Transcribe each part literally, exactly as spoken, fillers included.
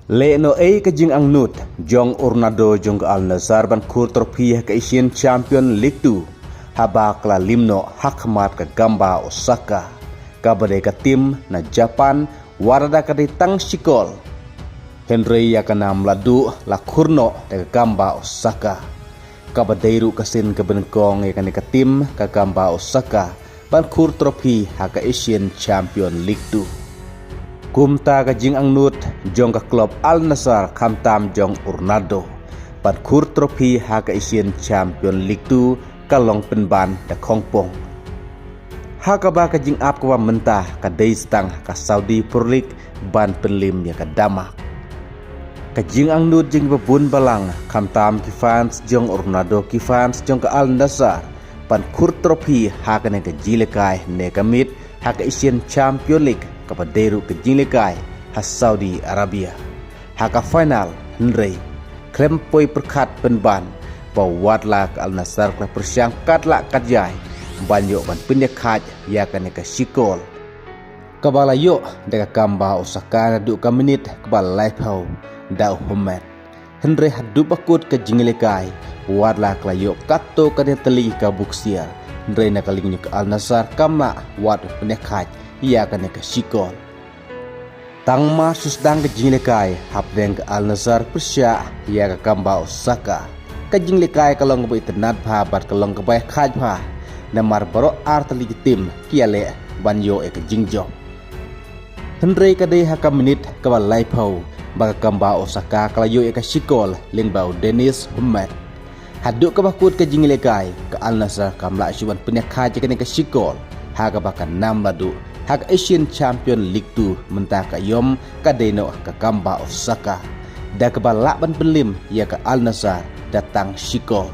Leh noh ei ka jingangnud jong u Ronaldo jong ka Al Nassr ban khur trophy ha ka Asian Champion League two, haba ka la lim noh ha khmat ka Gamba Osaka, kaba dei ka tim na Japan, wat lada ka dei tang shi kol. Hynrei ïa ka nam la duh la khur noh da ka Gamba Osaka, kaba dei ruh ka sien kaba nyngkong ïa kane ka tim ka Gamba Osaka ban khur trophy ha ka Asian Champion League two. Kumta ka jingangnud jong ka club Al Nassr khamtam jong u Ronaldo ban khur trophy ha ka Asian Champion League two ka long pynban da khongpong, ha kaba ka jingap kaba mynta ka dei sa tang ha ka Saudi Pro League ban pynlim ïa ka Damak. Ka jingangnud jong kiba bun balang, khamtam ki fans jong u Ronaldo, ki fans jong ka Al Nassr, ban khur trophy ha kane ka jinglehkai ne ka miet ha ka Asian Champion League, kaba dei ruh ka jinglehkai ha Saudi Arabia, ha ka final. Hynrei khlem poi pyrkhat pynban ba wat la ka Al Nassr ka la pyrshang katba lah katba jai ban ïoh ban pynïakhaid ïa kane ka shi kol, kaba la ïoh da ka Gamba Osaka naduh ka minit kaba laiphew da u Hummels. Hynrei haduh ba kut ka jinglehkai, wat la ka la ïoh katto katne tylli ka buksiar, hynrei na ka liang jong ka Al Nassr kam lah wat ban pynïakhaid ïa kane ka shi kol. Tang mar shu sdang ka jinglehkai, hapdeng ka Al Nassr pyrshah ïa ka Gamba Osaka, ka jinglehkai ka long kaba itynnad bha bad ka long kaba ïakhaid bha, namar baroh ar tylli ki tim ki ïaleh ban ïoh ïa ka jingjop. Hynrei ka dei ha ka minit kaba laiphew ba ka Gamba Osaka ka la ïoh ïa ka shi kol lyngba u Dennis Hummels. Haduh kaba kut ka jinglehkai, ka Al Nassr kam lah shuh ban pynïakhaid ïa kane ka shi kol, ha kaba ka nam la duh ha ka Asian Champion League two mynta ka ïom ka dei noh ka Gamba Osaka, da kaba lah ban pynlim ïa ka Al Nassr da tang shi kol,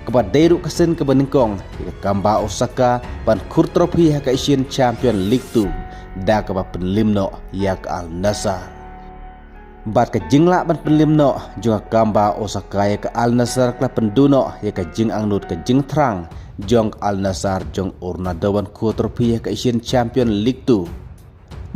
kaba dei ruh ka sien kaba nyngkong ïa ka Gamba Osaka ban khur trophy ha ka Asian Champion League two, da kaba pynlim noh ïa ka Al Nassr. Bad ka jinglah ban pynlim noh jong ka Gamba Osaka ïa ka Al Nassr ka la pynduh noh ïa ka jingangnud, ka jingthrang jong ka Al Nassr jong u Ronaldo ban khur trophy ha ka Asian Champion League two,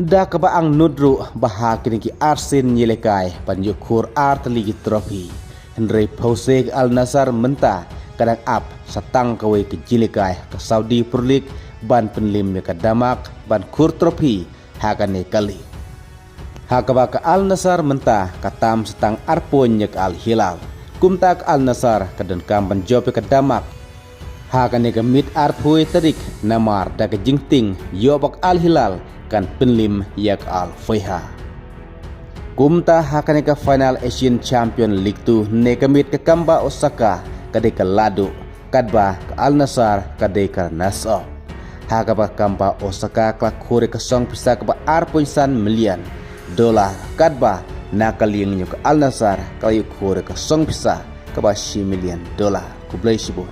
da kaba angnud ruh ba ha kine ki arsien ïalehkai ban ïoh khur ar tylli ki trophy, hynrei phew se ka Al Nassr mynta ka dang ap sa tang kawei ka jinglehkai ha ka Saudi Pro League ban pynlim ïa ka Damak ban khur trophy ha kane ka liang, ha kaba ka Al Nassr mynta ka tam sa tang ar point ïa ka Al Hilal. Kumta ka Al Nassr ka donkam ban jop ïa ka Damak ha kane ka miet arphew tarik, namar da ka jingtieng ïoh ba ka Al Hilal kan pynlim ïa ka Al Faiha. Kumta ha kane ka final Asian Champion League two ne ka miet, ka Gamba Osaka ka dei ka la duh, katba ka Al Nassr ka dei ka runners up, ha kaba ka Gamba Osaka ka la khur ïa ka song pisa kaba ar point san million dollar, katba na ka liang jong ka Al Nassr ka la ïoh khur ïa ka song pisa kaba shi million dollar. Khublei shibun.